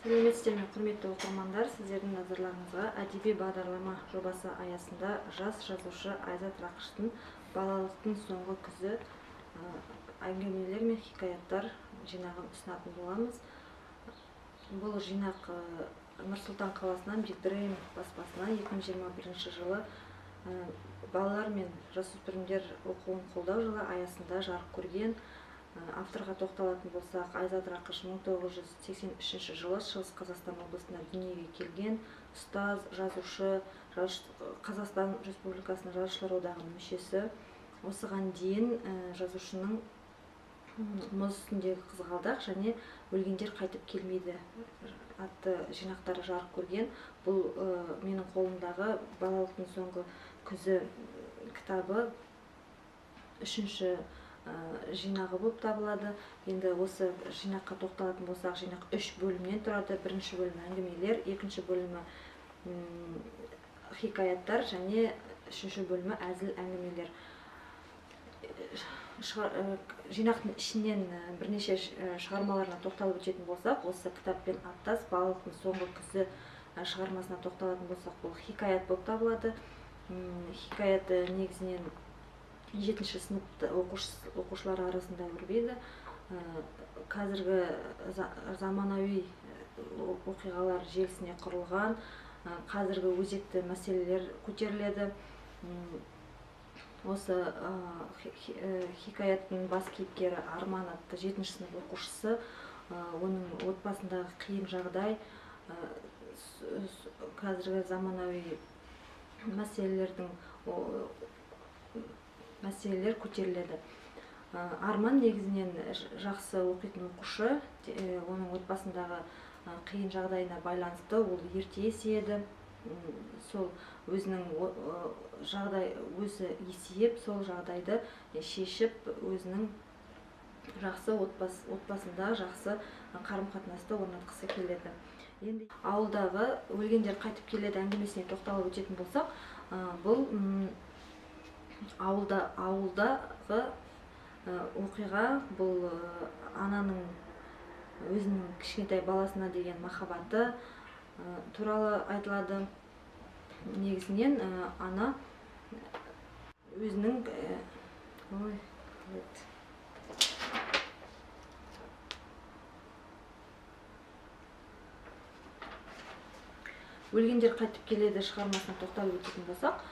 Сәлеметсіздер ме, құрметті оқырмандар, сіздердің назарларыңызға әдеби бағдарлама жобасы аясында жас жазушы Айзат Рақыштың «Балалықтың соңғы күзі» әңгімелер мен хикаяттар жинағын ұсынатын боламыз. Бұл жинақ Нұр-Сұлтан қаласынан Big Dream баспасынан 2021 жылы балалар мен жасөспірімдер оқуын қолдау жылы аясында жарық көрген. Авторға тоқталатын болсақ, Айзат Рақыш 1983 жылы Шығыс Қазақстан облысында дүниеге келген, ұстаз, жазушы, Қазақстан Республикасының Жазушылар одағының мүшесі. Осыған дейін жазушының «Мұз үстіндегі қызғалдақ» және «Өлгендер қайтып келмейді» атты жинақтары жарық көрген. Бұл менің қолымдағы «Балалықтың соңғы күзі» кітабы үшінші жинағы болып табылады. Енді осы жинаққа тоқталатын болсақ, жинақ үш бөлімнен тұрады. Бірінші бөлімі әңгімелер, екінші бөлімі хикаяттар және үшінші бөлімі әзіл әңгімелер. Жинақтың ішінен бірнеше шығармаларына тоқталып өтетін болсақ, осы кітаппен аттас «Балалықтың соңғы күзі» шығармасына тоқталатын болсақ, бұл хикаят болып табылады. Хикаят негізінен 7-ші сыныпта оқушылар арасында өрбиді. Қазіргі заманауи оқиғалар желісіне құрылған, қазіргі өзекті мәселелер көтеріледі. Осы хикаяттың бас кейіпкері Арман атты 7-ші сынып оқушысы, оның отбасындағы қиын жағдай, қазіргі заманауи мәселелер көтеріледі. Арман негізінен жақсы оқитын оқушы, оның отбасындағы қиын жағдайына байланысты ол ерте есейеді. Сол өзінің жағдай, өзі есейіп, сол жағдайды шешіп, өзінің жақсы отбасында жақсы қарым-қатынасты орнатқысы келеді. Енді ауылдағы «Өлгендер қайтып келеді» әңгімесіне тоқталып өтетін болсақ, бұл ауылдағы оқиға, бұл ананың өзінің кішкентай баласына деген махаббаты туралы айтылады. Негізінен ана өзінің, ой, қалай «Өлгендер қайтып келеді» шығармасына тоқталып өтетін болсақ,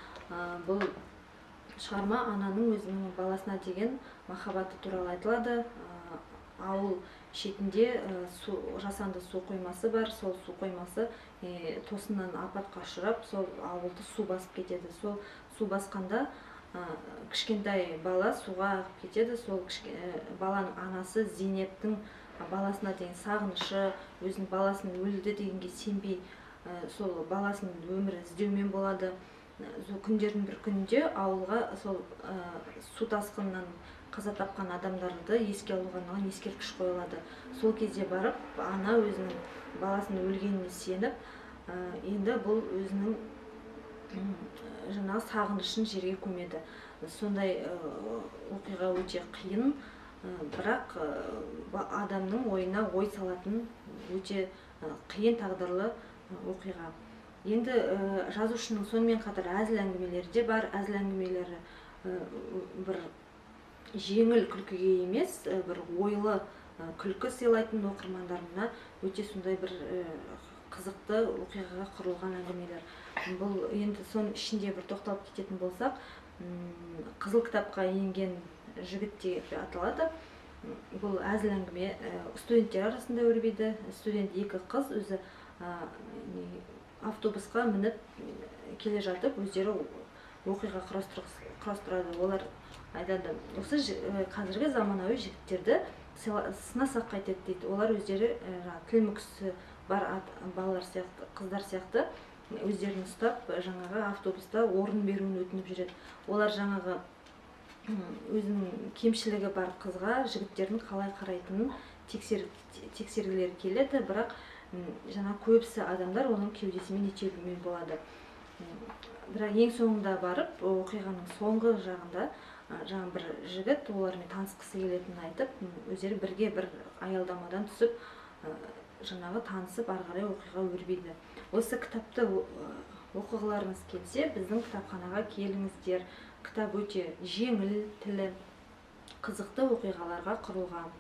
бұл шығарма ананың өзінің баласына деген махаббаты туралы айтылады. Ауыл шетінде жасанды су қоймасы бар, сол су қоймасы тосыннан апатқа ұшырап, сол ауылды су басып кетеді. Сол су басқанда кішкентай бала суға ағып кетеді. Сол баланың анасы Зейнептің баласына деген сағынышы, өзінің баласының өлді дегенге сенбей, сол баласының өмірі іздеумен болады. Сол күндердің бір күнінде ауылға сол су тасқынынан қаза тапқан адамдарды еске алуға арналған ескерткіш қойылады. Сол кезде барып ана өзінің баласының өлгеніне сеніп, енді бұл өзінің жаңағы сағынышын жерге көмеді. Сондай оқиға өте қиын, бірақ адамның ойына ой салатын өте қиын тағдырлы оқиға. Енді жазушының сонымен қатар әзіл әңгімелері де бар. Әзіл әңгімелері бір жеңіл күлкіге емес, бір ойлы күлкі сыйлайтын оқырмандарына өте сондай бір қызықты оқиғаға құрылған әңгімелер. Бұл енді соның ішінде бір тоқталып кететін болсақ, «Қызыл кітапқа енген жігіт» деп аталады. Бұл әзіл әңгіме студенттер арасында өрбиді. Студент екі қыз өзі автобусқа мініп келе жатып өздері оқиға құрастырады. Олар айтады, осы қазіргі заманауи жігіттерді сынасақ қайтеді дейді. Олар өздері жаңағы тіл мүкісі бар балалар сияқты, қыздар сияқты өздерін ұстап, жаңағы автобуста орын беруін өтініп жүреді. Олар жаңағы өзінің кемшілігі бар қызға жігіттердің қалай қарайтынын тексергілері келеді, бірақ жаңа көбісі адамдар оның кеудесімен итерумен болады. Бірақ ең соңында барып, оқиғаның соңғы жағында, жаңа бір жігіт олармен танысқысы келетінін айтып, өздері бірге бір аялдамадан түсіп, Жаңағы танысып, ары қарай оқиға өрбиді. Осы кітапты оқығыларыңыз келсе, біздің кітапханаға келіңіздер. Кітап өте жеңіл, тілі қызықты оқиғаларға құрылған.